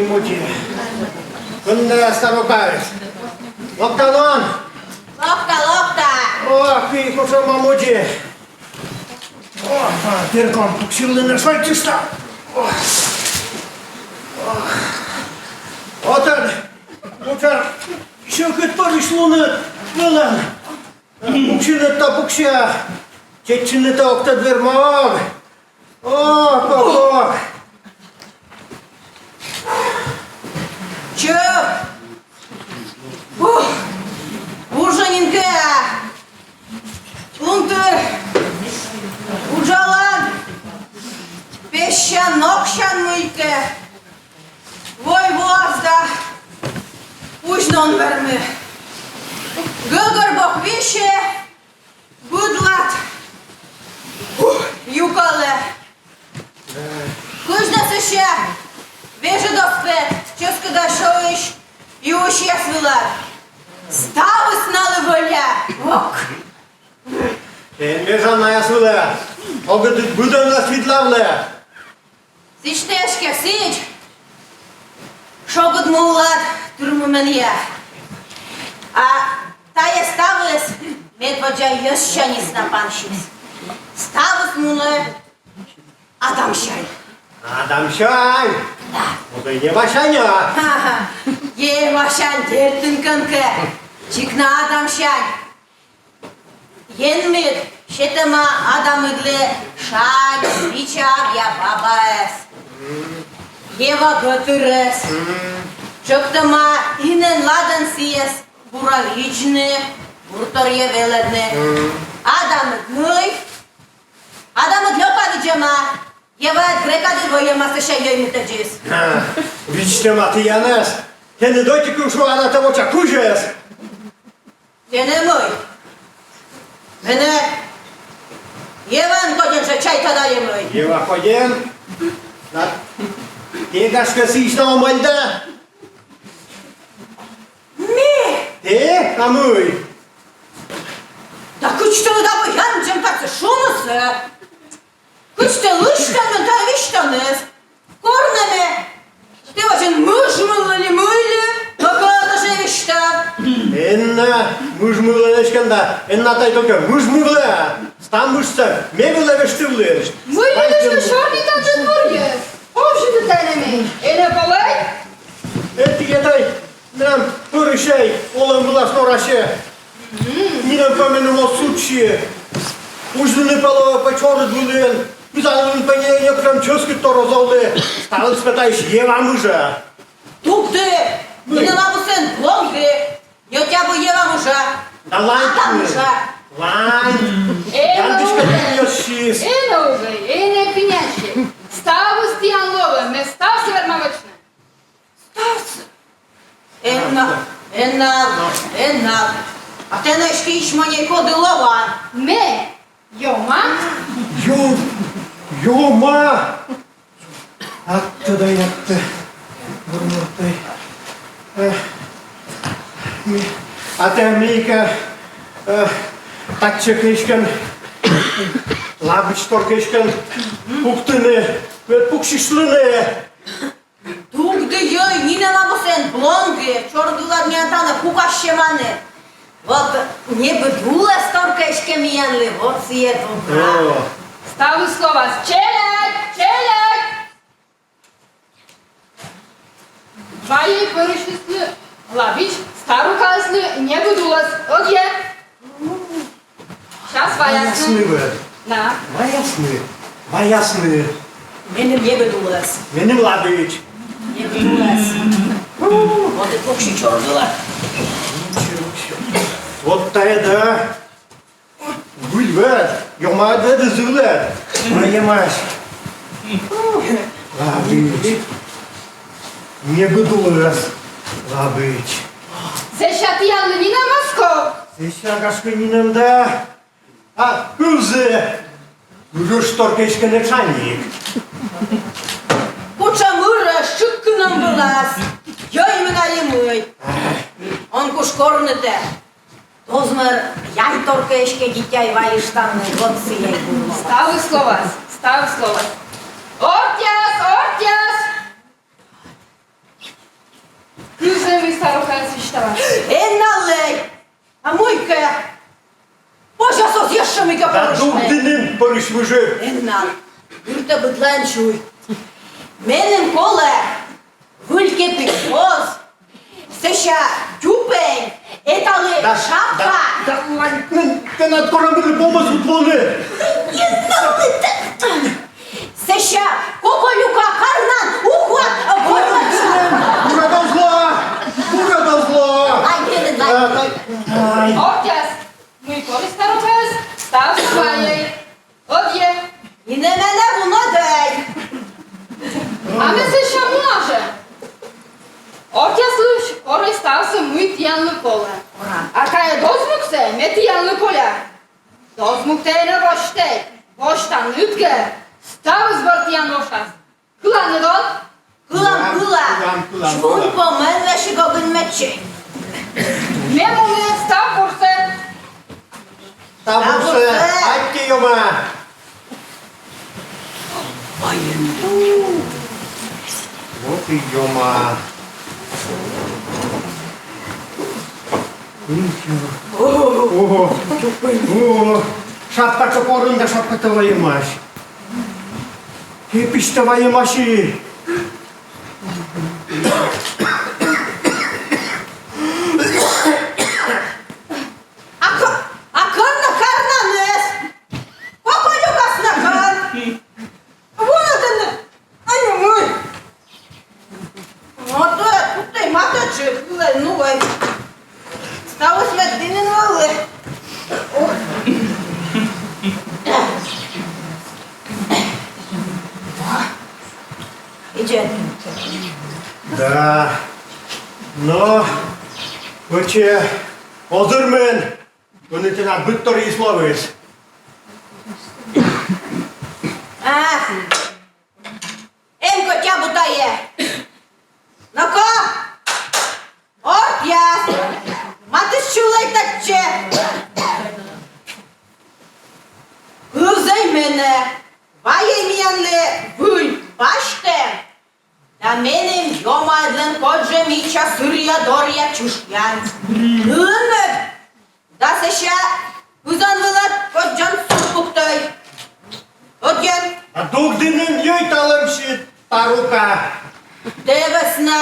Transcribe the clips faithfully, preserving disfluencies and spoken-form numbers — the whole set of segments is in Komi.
Мудзи. Кӧнда старукаыс. Локта нӧ? Локта, локта. О, кыдз кутшӧма мудзи. О, а, перком пуксьывлыны шойччышта. О. О. Отӧн, отӧн, сьӧкыд пӧрысь луныс вылын. Пуксьыны-то пукся, чеччыны-то ог тӧд вермы ог. О, ог, ог. Чӧв! Ух, вужӧ нин кӧ. Лунтыр уджалан, пессян-ноксян мыйкӧ. Вой воас да узьны он вермы. Гӧгӧр бок висьӧ, быд лад, ух, юкалӧ. Кыдз нӧ сэсся вежӧд оз пет чӧскыда сёйысь юысьяс вылад? Ставыс налы вӧля. Ок. Эн вежа наяс вылӧ. Ог ӧд быдӧнлӧн видлавлы. Сідз тэ эськӧ сідз. Шогыд му улад тырмымӧн я. А тайӧ ставыс медводдза йӧзсяньыс на пансис. Ставыс мунӧ Адамсянь. Адамсянь? Да. Вот и Евасянь, а? Ха-ха. Евасянь, дерт, кӧнкӧ. Дзик на Адамсянь. Енмыд сетӧма Адамыдлы шань, бича, авъя бабаӧс, Ева гӧтырӧс. Тшӧктӧма инӧн-ладӧн сійӧс бура видзны, бур торйӧ велӧдны. Адамыд мый? Адамыд лёка видзӧма. Еваыд грекаыд вӧлӧма, сэсся йӧймытӧдзыс. А, видзӧма тіянӧс. Тэныд ӧтикыв шуа, а на тэ воча кузьӧс. Тэнӧ мый? Менӧ Еваӧн кодьӧн жӧ чайтан али мый? Ева кодьӧн. На, тэ, гашкӧ, сідз на омӧльда? Ме? Тэ, а мый? Да кыдз тэ, да мый, янджем татсӧ шунысӧ. Кыдз тэ лысьтан, мый тайӧ висьтаныс? Кор нӧ ме тэ водзын мыжмывлі мый ли, но кӧ тӧжӧ висьтав. Эн на мыжмывлы эськӧ да, эн на тай только мыжмывлы, став мыжсӧ ме вылӧ вештывлы. Мый ли вештыв, сёрнитан тэн мурйӧ. Овжыны тэнӧ ме, эн на полӧй. Эті тай Менам пӧрысьӧй олӧм вылас норасьӧ. Нинӧм пӧ меным оз судзсьы. Узьлыны пӧ лоӧ пӧ чорыд вылын. Пызанлыны пӧ не-, некотрӧм чӧскыдтор оз овлы. Ставыс пӧ таысь Ева мыжа. Дугды! Мый? Нинӧм абу сэн блондды. Ньӧтя бы Ева мыжа. Да ланьт. Адам мыжа. Ланьт. Эн на ужӧй. Яндыдз кӧ, ёсис. Эн на ужӧй, эн на пинясьӧй. Ставыс тіян лоӧ, ме ставсӧ верма вӧчны. Ставсӧ? Эн на, эн на, эн на. А тэнӧ эськӧ ичмонь коді лоӧ? Ме Ёма. Ё-, Ёма! Аттӧ да аттӧ. Мурмуртӧй. Э, ми-, а тэ мыйкӧ, э, татчӧ кӧ эськӧ, лабичтор кӧ эськӧ пуктыны, мед пуксьысьлыны. Дугды, йӧй, нинӧм абу сэн блондды, чорыд вылад миян тані пукассьӧманыд. Вот небыд улӧс тор кӧ эськӧ миянлы, вот сійӧ добра. О. Ставыс лоас, челядь, челядь! Вай пӧрысьыслы лабич, старукаыслы небыд улӧс, ӧдйӧ. Час ваясны. Ваясны вӧ. На. Ваясны. Ваясны. Меным небыд улӧс. Меным лабич. Небыд улӧс. Вот и пуксьы чорыд вылад. Вот тайӧ да. Выль вӧд, Ёма вӧд, зывлӧд. Ваемась. Лабич. Небыд улӧс. Лабич. Сэсся тіянлы нинӧм оз ков. Сэсся, гашкӧ, нинӧм да. А кывзы ырыштор кӧ эськӧ нӧ тшаник. Кутшӧм ырыш, шыккыным вылас. Йӧй, мый али мый. Он куш корнытӧ. Дозмӧр яйтор кӧ эськӧ дитя вайыштам, вот сійӧ и кулӧ. Ставыс лоас, ставыс лоас. Ортъяс, ортъяс! Кызьы ми старукаӧс висьталам? Эн налӧй! А мыйкӧ? Позяс оз ещӧ мыйкӧ пӧрысьны? Да дугды нин пӧрысь выжы. Эн нал. Юртӧ быдлаӧн сюй. Меным колӧ выль кепысь воз, сэсся тюпень, эталы шапка. Да, да, тэнад кора мыйкӧ помӧс вутлыны. Эн нал. Сэсся коколюка карнан ухват, а, горлӧ. Буракӧ оз ло, буракӧ оз ло. Ай, ай, ай. Ӧтяс, мый кори старукаыс, ставсӧ вайӧй. Ӧдйӧ. И нинӧм вунӧдӧй. А ме сэсся муна жӧ. Ӧтяслысь корӧй ставсӧ, мый тіянлы колӧ. А тайӧ дозмуксӧ ме тіянлы коля. Дозмуктӧ эн босьтӧй, босьтан ӧтгӧ, ставыс бӧр тіян вошас. Кыланныд ӧд? Кылам, кылам, кылам. Швун помӧн весиг ог инмӧдчы. Ме муні, став бурсӧ. Став бурсӧ, аттьӧ, Ёма. Вот и Ёма. Ого. Ого. Шапкатӧ корӧм да шапкатӧ вайӧмаӧсь. Кепысьтӧ вайӧмаӧсь. А кӧ-, а кӧн на карнаныс? Коколюкас на кӧн? Вунӧдӧны, а нюмӧй. Вот, вот, кутӧй матӧджык, вылӧ, ну, ой. Ставыс мед дінын вӧлі. Ух. Видзӧд. Да. Но, вӧчӧй озырмӧн. Ӧні тэнад быдторйыс лоис. Ах, эн кӧть абу тайӧ. Но-ко, ӧтъяс, матыс сьывлӧй татчӧ. Кывзӧй менӧ, вайӧй миянлы выль пасьтӧм. Да меным Ёмаыдлӧн кодзӧ мича сыръя-доръя чышъян. Ылын мед, да сэсся пызан вылад кодзан суд пуктӧй. Ӧдйӧ. А дугды нин йӧйталӧмсьыд, старука. Тэ вӧсна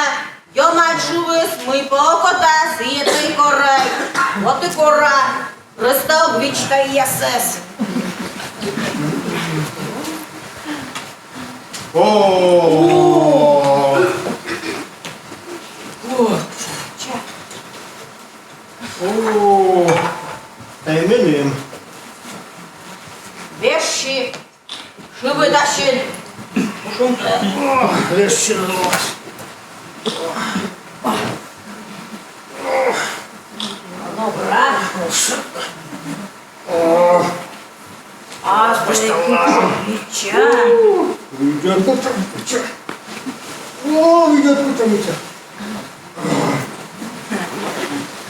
Ёмаыд шуис, мый пӧ окота, сійӧ тай и корӧй. Вот и кора. Просто ог вичкы ӧтъясӧс. О. О. Тайӧ меным. Веши. Шыбит ассьыд. О, веши. О, браво. О. А, мича. Видзӧд, кутшӧм мича. О, видзӧд, кутшӧм мича.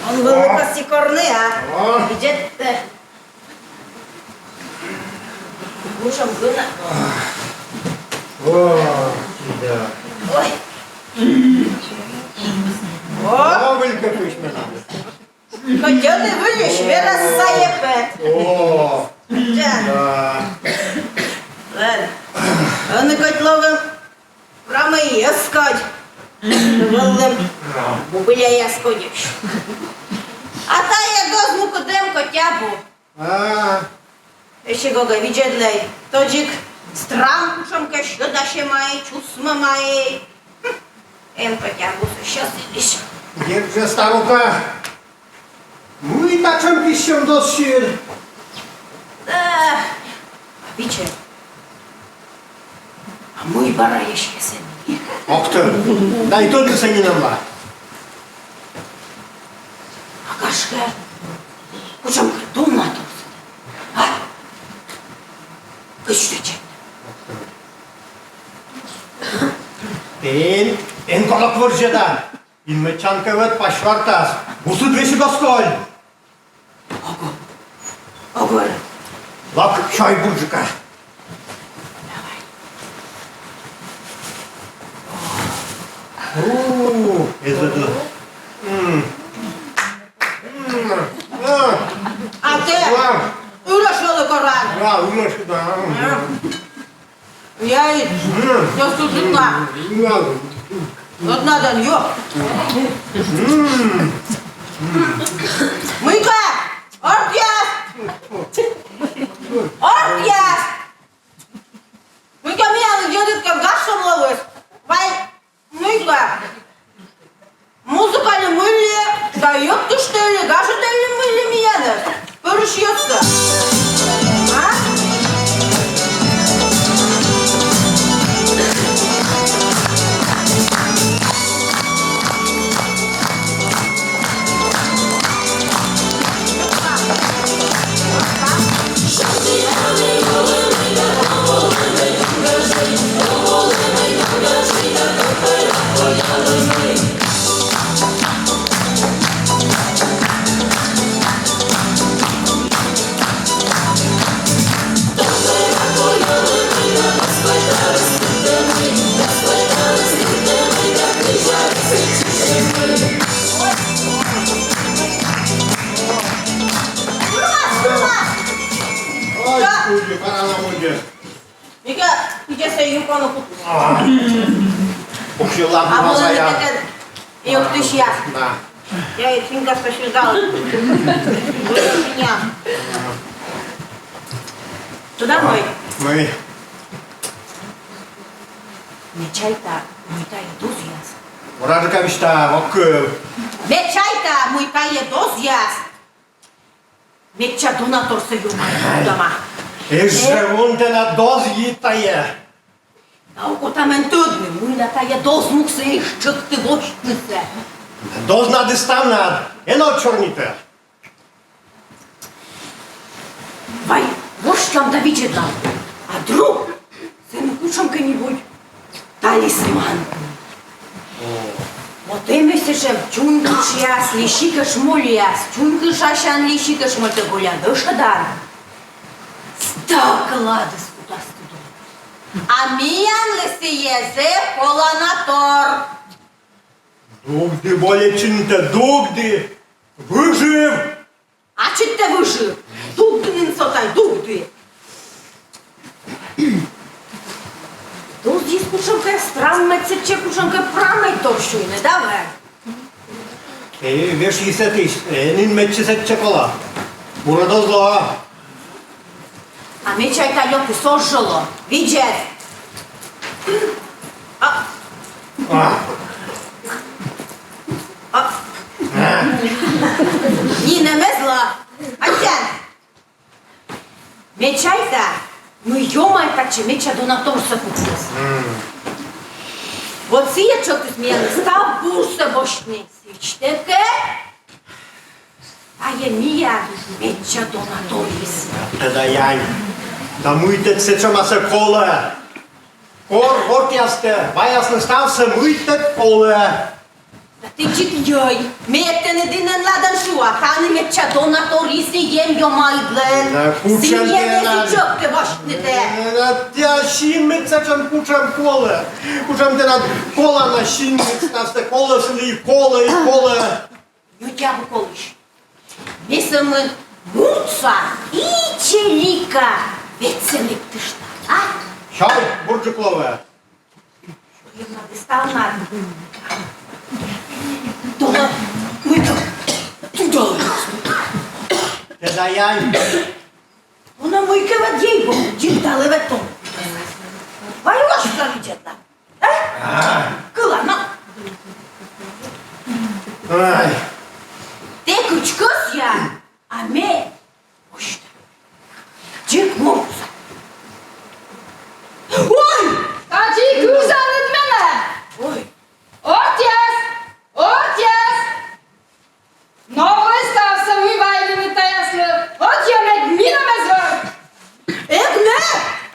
Он вӧлі кӧсйӧ корны, а? О. Видзӧд. Кутшӧм гына. О, да. Ой. О. О, выль кепысь менам. Кӧть ӧні выльысь, верӧс сайӧ пет. О. Да. Да. Ӧні кӧть лоӧ прамӧйӧс кодь. Вӧлӧм бубыляяс кодьысь. А тайӧ дозмукыд эм кӧть абу. А. Весиг ог видзӧдлӧй. То дзик страм кутшӧмкӧ сьӧдасьӧмаӧй, чусмӧмаӧй. Хм. Эм кӧть абу сэсся сідз. Дерт жӧ, старука. Мый татшӧм писсьӧм дозсьыд? Да, а видзӧд. А мый бара эськӧ сэні? Ог тӧд. Да и тӧднысӧ нинӧм ла. А гашкӧ, кутшӧмкӧ думнатор. А? Кыдз тӧдчӧ? Эн, эн колӧк вӧрзьӧдан. Инмӧдчан кӧ ӧд, паськӧ артас. Бусыд весиг оз коль. Ог, ог. Лок, сёй бурджыка. Давай. У, эз ӧд. Да, уже сюда. Я и заслужила. Вот надо, ё. Мыйка, ортъяс! Ортъяс! Мыйка, миянлы йӧзыд кӧ гаж сӧмын лоис. Вай, мыйка. Музыкальнӧй мыльӧ да йӧктыштӧ ли, гажӧдӧ ли мыйӧ миянӧс? Пӧрысь йӧзсӧ. А? Ой, да. Куджи, пара на муджи. Мика, кыдзи сійӧ юкӧн кутіс? А, пуксьылам. А мый нӧ тайӧ? Юктыштӧ. Да. Я и синкас сюда. Меня. Туда мый? Мый. Ме чайта, мый тайӧ дозъяс. Моралӧн кӧ висьтала, ок. Ме чайта, мый тайӧ дозъяс. Медся донаторсӧ ёмаӧсь, кутам. Эз жӧ вунӧд тэнад дозйыс тайӧ. Да окота мен тӧдны, мыйла тайӧ дозмуксӧ эз тшӧкты восьтнысӧ. Дознад и ставнад, эн ӧд сёрнитӧ. Вай, восьтам да видзӧдлам. А друг? Сэн кутшӧмкӧ-нибудь талисман. Вот эмӧсь сэтшӧм чунькытшъяс ли сикӧшмольяс, чунькытшасян ли сикӧшмольтӧг олян ӧшӧдан. Став кӧ ладыс кутас тыдалӧ. А миянлы сійӧ зэв колана тор. Дугды, более чинтӧ, дугды, выжив. Ачыд тэ выжив, дугды нин со тай, дугды. Дозйыс кутшӧмкӧ страннӧй, сэтчӧ кутшӧмкӧ пранӧй тор сюйны, да вай? Э, вешйис сэтысь, э, нин медся сэтчӧ колӧ. Бура доз лоӧ. А ме чайта, ёнджыка со жӧ лоӧ. Видзӧд. А. А. А. Нинӧм эз ло. Аттьӧ. Ме чайта, мый ёмаӧсь татчӧ медся донаторсӧ кутшӧмкӧ. Вот сійӧ тшӧктіс миянлы став бурсӧ босьтны. Сідзтӧ кӧ, тайӧ миян медся донаторйыс. Тӧда, янь. Да мый тэд сэтшӧмасӧ колӧ? Кор гортъястӧ ваясны ставсӧ, мый тэд колӧ. Да тэ дзик йӧй. Ме тэныд ӧні ладӧн шуа, тані медся донаторйыс эм ёмаыдлӧн. Да кутшӧм тэнад сійӧ тшӧктӧ босьтны тэ? Да тэнад синмыд сэтшӧм, кутшӧм колӧ. Кутшӧм тэнад колана синмыд, ставсӧ колӧ сылы, и колӧ, и колӧ. Ньӧти абу колысь. Ме сӧмын муртса ичӧтика ведсӧ лэптышта, а? Сёй, бурджык лоӧ. Ставнад. Дола, мыйкӧ тыдалӧ. Тӧда, янь. Ну, но мыйкӧ вед, ей-богу, дзик далӧ вед тон. Вай, вошта видзӧдлам. Э? Кыла, но. Ай. Тэ кыдз кӧсъян, а ме кыдз. Дзик муртса. Ой! Тадзи кывзанныд менӧ! Ой! Ортъяс! Ортъяс! Новлӧй ставсӧ, мый вайлыны таяслы, ӧдйӧ мед нинӧм эз вӧв. Эг нӧ,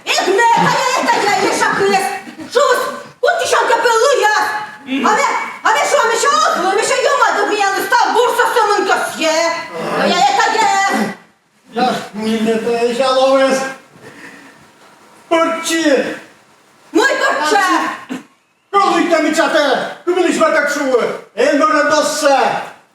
эг нӧ, тая, тая, Еша кыліс. Шуис, кутчысян кӧ пӧ лыяс. А ме, а ме шуа, мися оз лы, мися ёмад, миянлы став бурсӧ сӧмын кӧсйӧ. Тая, тая. Да, мый нӧ тая лоис? Пӧрччи. Мый пӧрчча? Кӧлуйтӧ мича тэ, кымынысь мӧдӧк шуи, эн вӧрӧд оссӧ,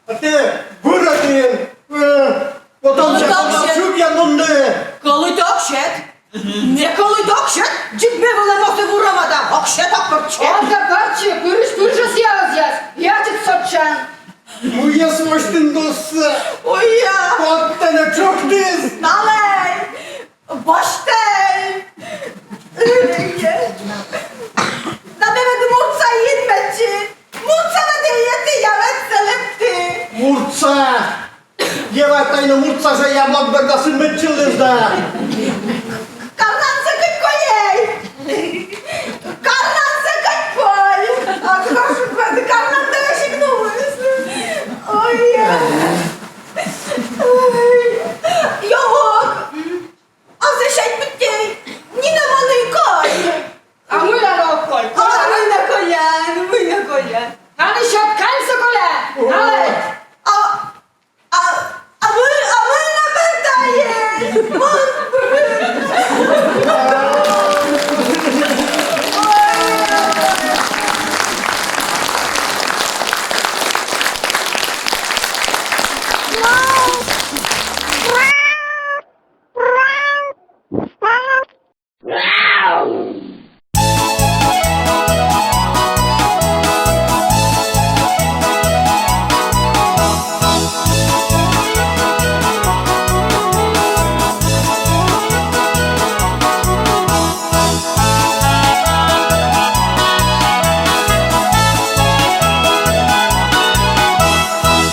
а тэ вӧрӧдін, э, вот он ся, он ся, шыбъян нунны. Кӧлуйтӧ ог Сет. Неколуй доксет, дзик ме вылӧ мосӧ вурӧма да, ог сет, ог пӧрччы. Ог да пӧрччы, пырысь пыр жӧ сійӧ ӧзъяс, ячыд сотчан. Мыйӧс восьтін досьсӧ? Ой-я. Код тэнӧ тшӧктіс? Налӧй, босьтӧй. Да ме ӧд муртса инмӧдчи. Муртса ӧд и эті, я ӧд сӧлӧтті. Муртса. Ева тайӧ муртса жӧ яблок бӧрдас инмӧдчыліс да.